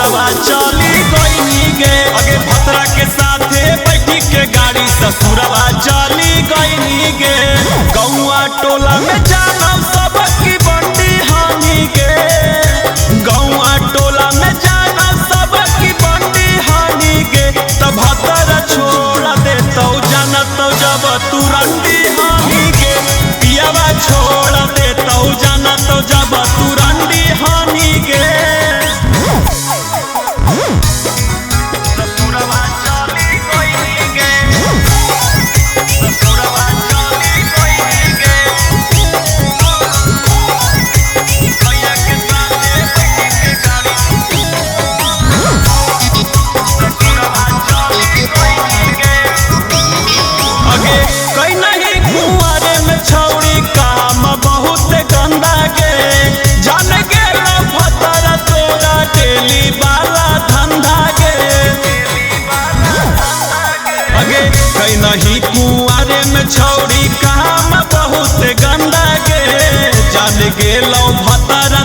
ससुरवा चली गईनी गे। अगे भतरा के साथे बैठी के गाड़ी ससुरवा चली गईनी गे। गौआ टोला में जानम सब की बंडी हानि गे। गौआ टोला में जानम सब की बंडी हानि गे। त भतरा छोड़ दे तो जानत जब तू रंडी हानि गे। पियावा छोड़ दे तो जानत जब तू रंडी हानि गे। ससुरवा चली गईनी गे। ससुरवा चली गईनी गे। भैया के साथे बैठी के गाड़ी ससुरवा चली गईनी गे। अगे कहीं नहीं कुंवारे में छौड़ी काम बहुत गंदा गे। जान गे भतरा तोरा डेली वाला धंधा गे। अगे कहीं नहीं कुंवारे में छौड़ी काम बहुत गंदा गे। जान गेलो भतरा